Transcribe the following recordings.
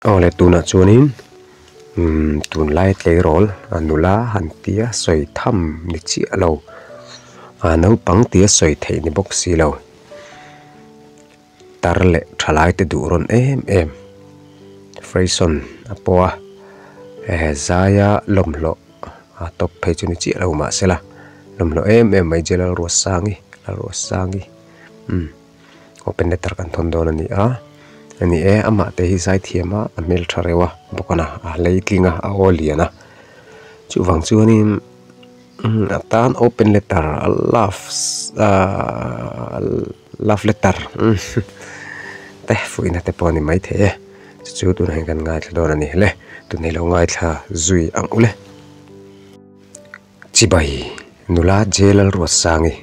Aw le tunah chuanin umm tunlai tleirawl a nula han tia sawi tham ni chiah lo a naupang tia sawi theih ni bawk si lo tar leh thalai te duh rawn em em Freyson a pawh a eh zaia lawmhlawh a tawp phei chu ni chiah lo mahsela lawmhlawh em em mai Jalal Ruatsangi Lalruatsangi umm. Open letter kan thawn dawn a ni a ani e amah te hi zai thiam a a hmeltha reuh a bawk a a hleitling a a aw lian a chuvang chuanin a tan open letter a love ahh love letter te fuihna te pawh a ni maithei e chu chu tunah hian kan ngaithla dawn a ni hle tunah hi lo ngaithla zui ang u le chibai nula J Lalruatsangi.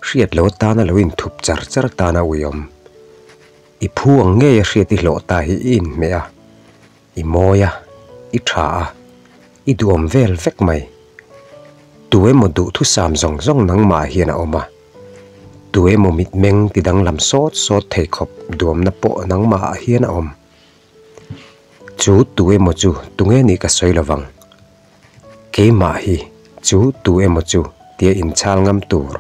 Hriat lo tana lo inthup char char tana uiawm. I phu ang ngei a hriat i hlawh ta hi i inhmeh a, i mawi a, i tha a, i duhawm vel vek mai. Tu emaw duhthusam zawng zawng nangmah hian a awm a, tu emaw mitmeng ti danglam sawt sawt thei khawp duamna pawh nangmah ah hian a awm. Chu tu emaw chu tunge nih ka sawi lovang. Keimah hi chu tu emaw chu tia inchhal ngam tur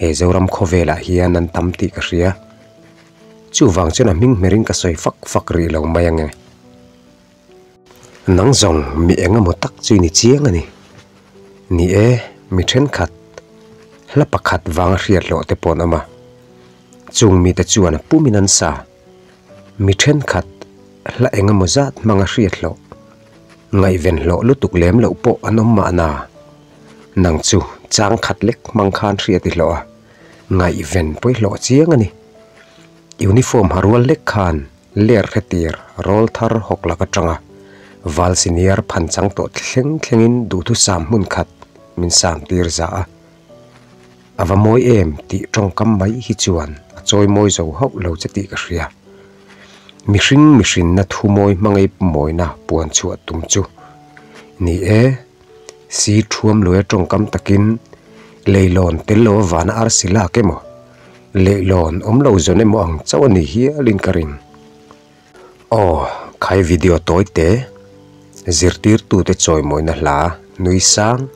he Zoram khawvelah hian an tam tih ka hria. Chuvang chuan a hming hmerin ka sawi fak fak rih lo mai ange. Nang zawng mi eng emaw tak chu i ni chiang a ni. Ni e, mi thenkhat hla pakhat vanga hriat loh te pawh an awm a. Chung mite chuan a pumin an sa. Mi thenkhat hla eng emaw zat hmanga hriat hlawh, ngaihven hlawh lutuk lem loh pawh an awm mahna. Nang chu chang khat lek hmang khan hriat i hlawh a, ngaihven pawi hlawh chiang a ni. Uniform ha rual lek khan ler hretir rawl thar hawk lak atanga val senior phan chang tawh thleng thlengin duhthusam hmun khat min sam tir za a. A va mawi em tih tawngkam mai hi chuan a chawi mawi zo hauh lo che tih ka hria. Mihring mihrinna thu mawi hmangaih mawina puan chhuah tum chu ni e, si thuam luaia tawngkam takin leilawn tel lo avana arsi lak emaw, leihlawn awm lo zawn emaw ang chauh a ni hialin ka ring. Aw, khai video tawi te, zirtirtute chawimawina hla nui sang,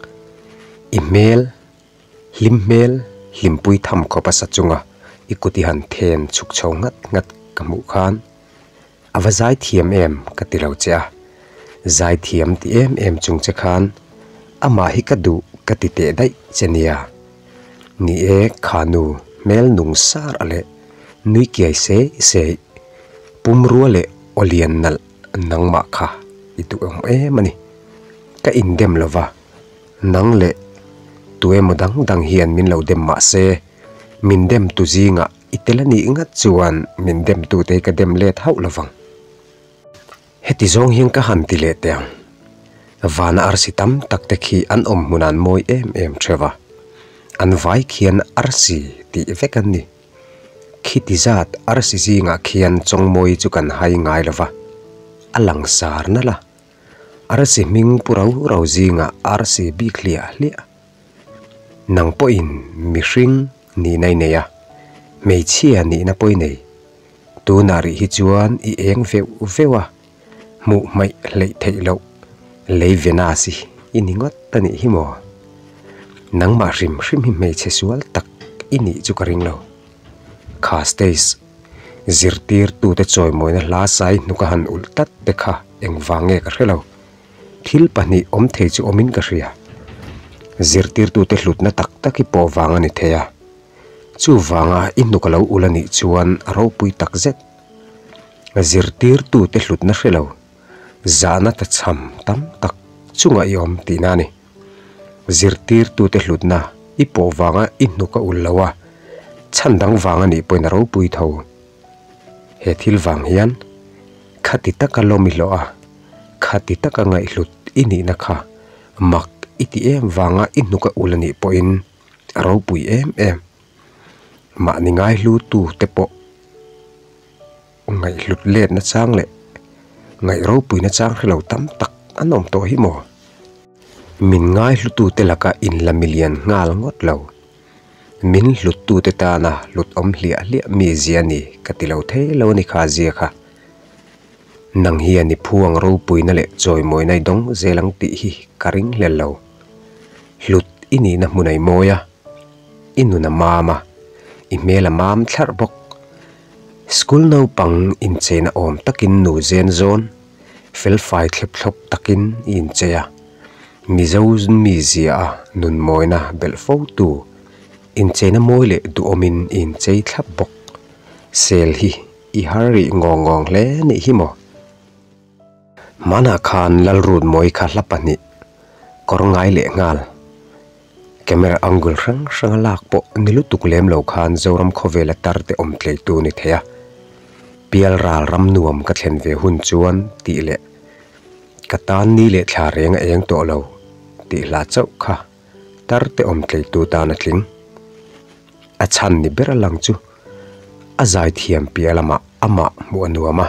i hmel, hlim hmel, hlimpui tham khawp a sa chunga i kut i han then chhuk chho nghat nghat ka hmuh khan a va zai thiam em ka ti lo che a, zai thiam ti em em chung che khan amah hi ka duh ka ti teh daih che nia. Ni e, khanu hmel nung sar a leh nui kiai sei sei, pumrua leh aw lian nalh nangmah kha i duh awm em a ni. Ka indem lo va, nang leh tu emaw dang dang hian min lo dem mah se, min dem tu zingah i tel a nih ngat chuan min dem tute hi ka dem let hauh lo vang. Heti zawng hian ka han ti leh teh ang. Vana arsi tam tak te khi an awm hmunah an mawi em em theuh a. An vai khian arsi tih vek an ni. Khiti zat arsi zingah khian chawngmawi chu kan hai ngai lo va, a lang sar nalh a. Arsi hming pu rau rau zingah arsi bik hliah hliah. Nang pawhin mihring nihna i nei a, hmeichhia nihna pawh i nei. Tunah rih hi chuan i eng veuh veuh a, hmuh hmaih hleih theih loh lei Venus hi i ni ngawt a nih hi maw? Nangmah hrim hrim hi hmeichhe sual tak i nih chu ka ring lo. Kha stage zirtirtute chawimawina hla sai hnuk a han ulh tlat te kha engvang nge ka hre lo. Thil pahnih awm thei chu awmin ka hria. Zirtirtute hlutna tak tak hi pawh vang a ni thei a. Chuvanga i hnuk a lo ul a nih chuan a ropui tak zet. Zirtirtute hlutna hre lo, zahna ta chham tam tak chungah i awm tihna a ni. Zirtirtute hlutna i pawh vanga i hnuk a ul lo a, chhan dang vang a nih pawhin a ropui tho. He thil vang hian khati taka lawm i hlawh a, khati taka ngaihhlut i nihna kha mak i ti em vanga i hnuk a ul a nih pawhin, A ropui em em. Mahni ngaihlu tu te pawh ngaihhlut let na chang leh ngaih ropui na chang hrelo tam tak an awm tawh hi maw? Min ngaihlu tu te laka inla milian nghal ngawt lo. Min hlut tu te tana hlut awm hliah hliah mi zia ni ka ti lo thei lo a ni kha zia kha. Nang hian i phu ang ropuina leh chawimawina i dawng zel ang tih hi ka ring hlel lo. Hlut i nihna hmun a i mawi a, i nun a mam a, i hmel a mam thlarh bawk. School naupang incheina awm takin nu zen zawn, felfai thlep thlawp takin i inchei a. Mizo mizia a nun mawina belh fo tu, incheina mawi leh duhawmin i inchei thlap bawk. Sel hi i har rih ngawng ngawng hle nih hi maw? Hmanah khan Lalrutmawi kha hla pahnih kawr ngai leh nghal. Camera angle hrang hranga lak pawh ni lutuk lem lo khan Zoram khawvela tar te awm tleitu ni thei a. Pial ral ram nuam ka thlen ve hun chuan tih leh ka tan ni leh thla reng a eng tawh lo tih hla chauh kha tar te awm tleitu tan a tling. A chhan ni ber a lang chu a zaithiam piah lamah amah hmuh a nuam a,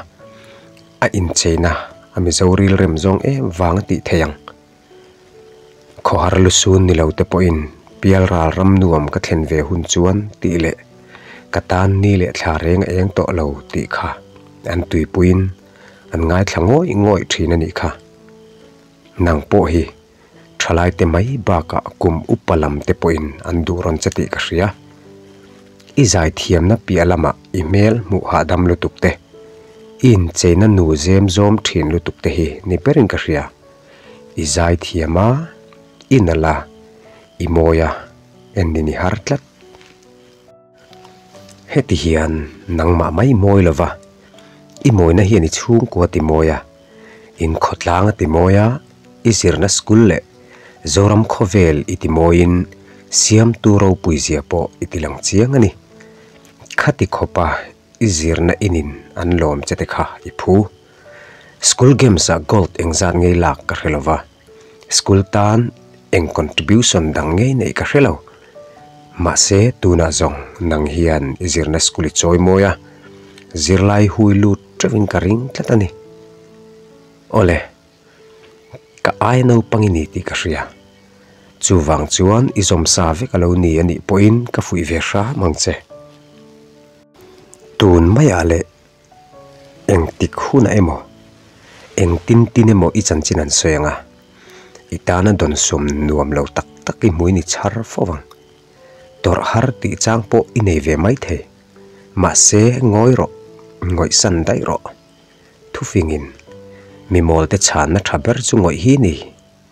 a incheina a Mizo rilrem zawng em vang a tih theih ang. Khawhar lusun ni lo te pawhin pial ral ram nuam ka thlen ve hun chuan tih leh ka tan ni leh thla reng a eng tawh lo tih kha an tuipuiin an ngaithla ngawih ngawih thin a nih kha. Nang pawh hi thalai te mai bakah kum upa lam te pawhin an duh rawn che tih ka hria. I zaithiamna piah lamah i hmel hmuh hahdam lutuk te, i incheina nu zem zawm thin lutuk te hi ni berin ka hria. I zai thiam a, i nalh a, i mawi a, en nin i har tlat. Heti hian nangmah mai mawi lova, i mawina hian i chhungkua ti mawi a, in khawtlang a ti mawi a, i zirna school leh Zoram khawvel i ti mawiin siamtu ropui zia pawh i ti lang chiang a ni. Khati khawpa i zirna inin an lawm che te kha i phu. School games ah gold engzat ngei lak ka hre lova, school tan eng contribution dang ngei neih ka hre lo. Mahse tunah zawng nang hian i zirna school i chawi mawi a, zirlai hui lut teuhin ka ring tlat a ni. Awle, ka ai naupang i ni tih ka hria. Chuvang chuan i zawm sa vek a lo ni a nih pawhin ka fuih ve hram ang che. Tun maiah leh Engtik hunah emaw, engtin tin emaw i chanchin an sawi ang a, i tana dawnsawm nuam lo tak tak i hmuin i chhar fo vang. Tawrh har tih chang pawh i nei ve mai thei. Mahse, ngawi rawh, ngawihsan daih rawh. Thufingin, mi mawlte chhanna tha ber chu ngawih hi ni,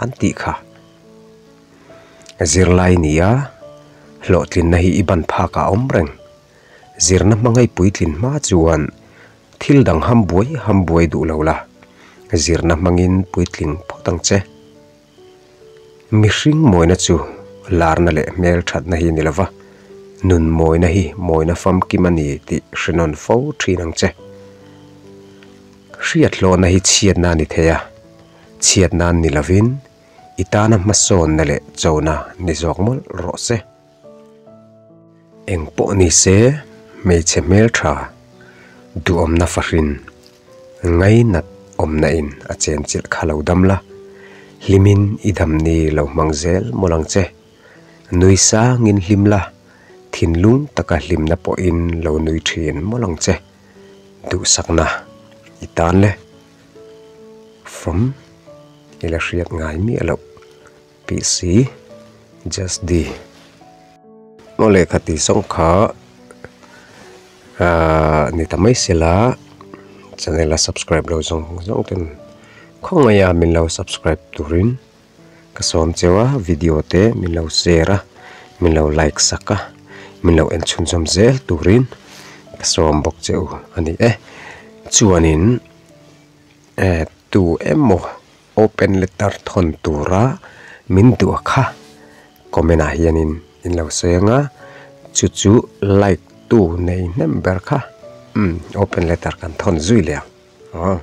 an tih kha. Zirlai nia, hlawhtlinna hi i ban phakah a awm reng. Zirna hmangaih puitlin hma chuan thil dang ham buai ham buai duh lo la, zirna hmangin puitling phawt ang che. Mihring mawina chu larna leh hmel thatna hi ni lova, nun mawina hi mawina famkim a ni tih hrenawn fo thin ang che. Hriathlawhna hi chhiatna a ni thei a, chhiatna ni lovin i tana hmasawnna leh chona ni zawk mawlh rawh se. Eng pawh ni se, hmeichhe hmeltha duhawmna fahrin ngainat awmna in a chenchilh kha lo dam la, hlimin i dam ni lo hmang zel mawlh ang che. Nui sangin hlim la, thinlung taka hlimna pawhin lo nui thin mawlh ang che. Duhsakna i tan le. From i la hriat ngai miah loh. PC Just D. Aw lehkha tih zawng kha ahh ni ta mai sela channel a subscribe lo zawng zawng ten khawngaih a min lo subscribe turin ka sawm cheu a video te min lo share a min lo like sak a min lo en chhunzawm zel turin ka sawm bawk cheu a ni e chuanin eh tu emaw. Open letter thawn tura min duh a kha comment ah hianin in lo sawi ang a, chu chu like tu nei hnem ber kha umm open letter kan thawn zui leh ang aw.